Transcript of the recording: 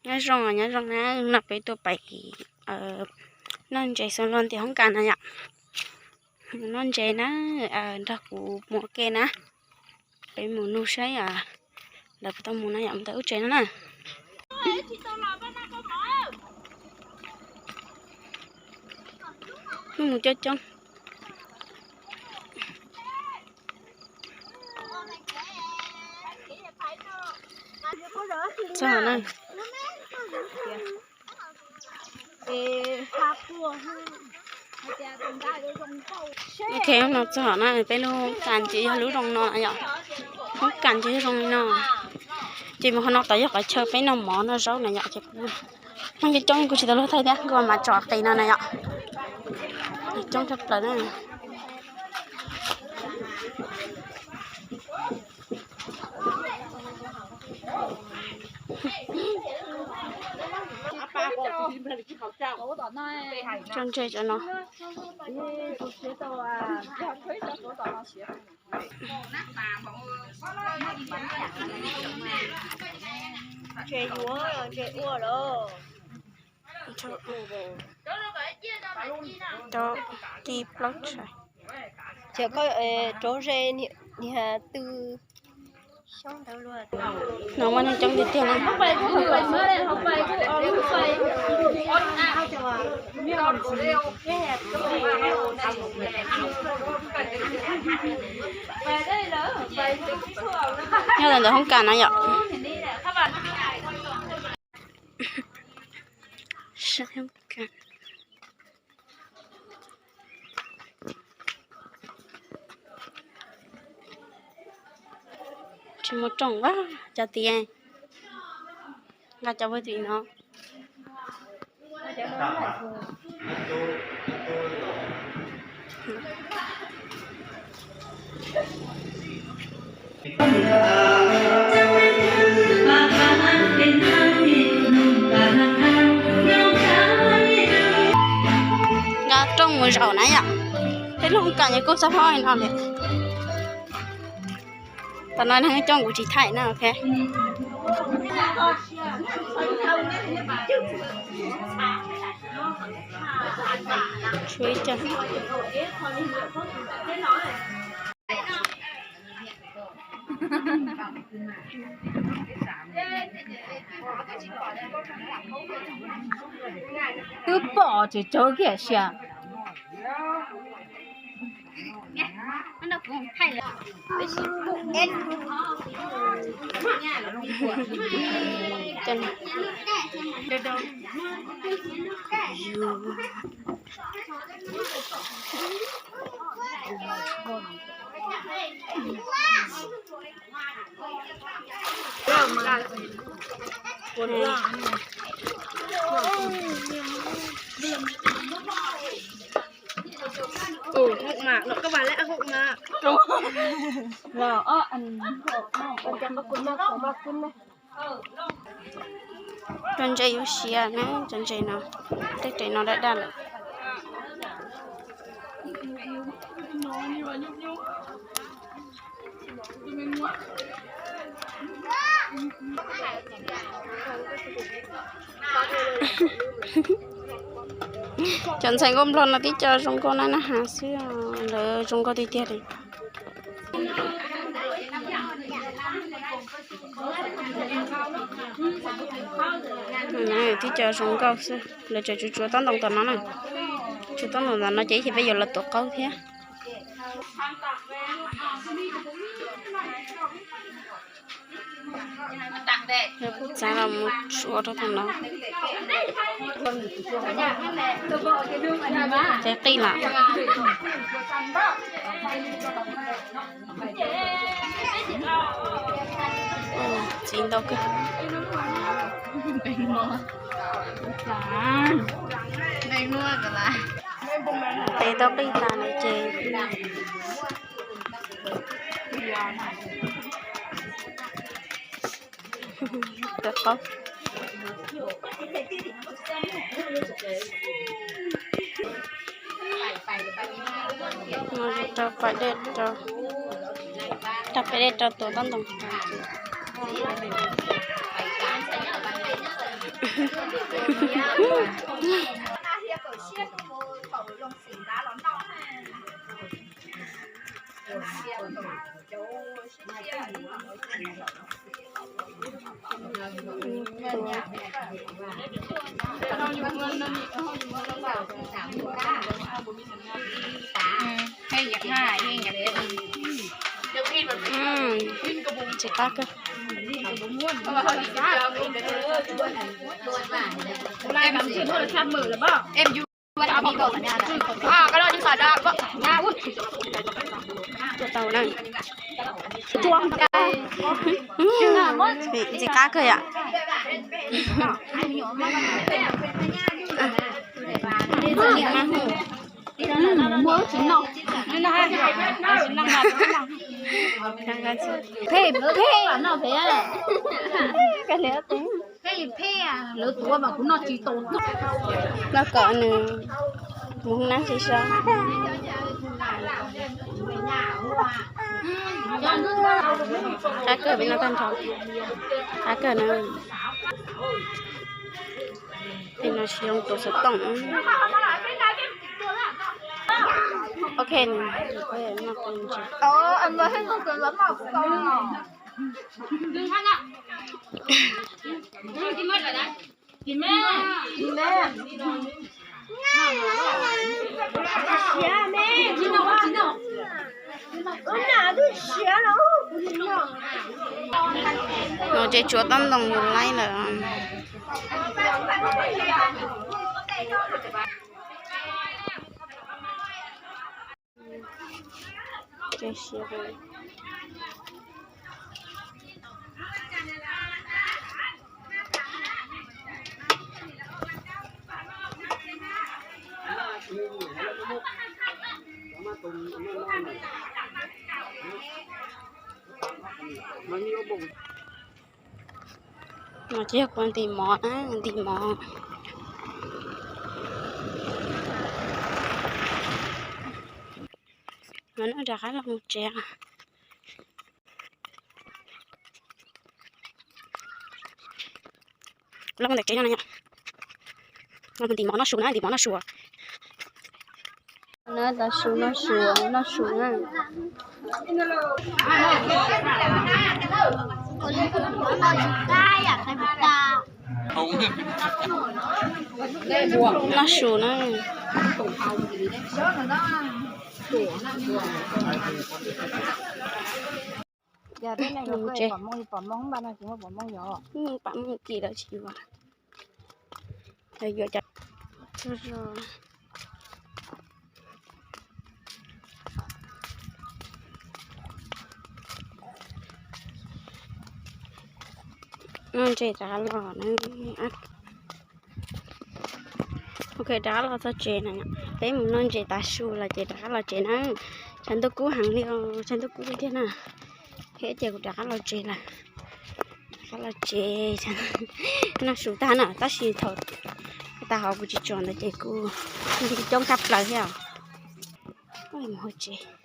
Nyob zoo, nyob zoo na, no peb tuaj pais noj ntses xo los ntiaj hoob kas na yom. Noj ntses na, nrog kuv mus ua ke na. Peb mus nug saib lawv puas tau mus na yom, mus ntawm lub tsev no na. Mus coob coob. Txog na. Ok, no txog na, peb lub kas ces yog lub zoo no na yom. Lub kas ces yog zoo li no. Ces mus qhov no tod yog qhov chaw peb noj mov noj zaub na yom. Ces kuv, neeg coob coob kuv tsis tau luag thaij thiab, kuv mam tsom qis no na yom. Coob tshaj plaws na. Tso ntses cov no. Cov tib plaub tshais. Rau ze niag tw xyoob ntawd luaj. No muaj neeg coob tiag tiag na. Nyob ntawm hoob kas na yom. Saib hoob kas. Tsis muaj rooj, cov tid, nqa cov puag tim no. Nqa rooj mus zaum na yom. Peb lub hoob kas ces kuj txog hoob no li. Tam no neeg coob kuv tsis thaij na, ok. Tshuav ib co. Twb pom tseem tsaug kiag sia. Cov ntses yuav siav na, cov ntses no, tej ntses no daj daj lawm. Cov ntxhais nkauj nplog no tib co zoo nkauj na, nab has xwb, lawv zoo nkauj tiag tiag li. Tib co zoo nkauj xwb, lawv tseem tsuav tsuav tob ntoo tom no na. Tsuav tob ntoo tom no ces ib chim peb yuav los tuav qaub thiab. Kuj txav los mus tsuav rau tom no. Ces qij lawm. Txiv ntau kawg. Tes tau qij tas lawm ces tuav qaub. Rau pais dej rau, rau pais dej rau tuav tob ntoo. Tsis qab kawg. Tuaj tau na. Ntxim qab kawg yom. Phem, phem. Lawv tuav mas kuv noj tsis tau. Noj kom nws mus hoob nab sib sob. Qab kawg, peb noj tag nrho. Qab kawg na. Peb noj tsis zoo tus xov tooj. Ok. No ces tsuav tob ntoo yus laib lawm. No ces yog kuv ntim mov na, ntim mov. No rov qab los mus tsev. Los mus ntawm tsev no, los mus ntim mov noj su na, ntim mov noj su. Noj su, noj su, noj su na. Noj su na. Pom Hmoob kis lawv tsis yuav, lawv yuav cov noj ntses rov qab los na. Ok, rov qab los txog tsev na. Peb mus noj ntses tav su los ces rov qab los tsev na. Tshav ntuj kub heev li os, tshav ntuj kub tiag tiag na. Thiab ces kuv rov qab los tsev lawm. Rov qab los tsev, noj su tag na, tab sis thaum tav hauv kuv tsis tsom ntawd ces kuj coob tshaj plaws thiab os. Mus hauv tsev.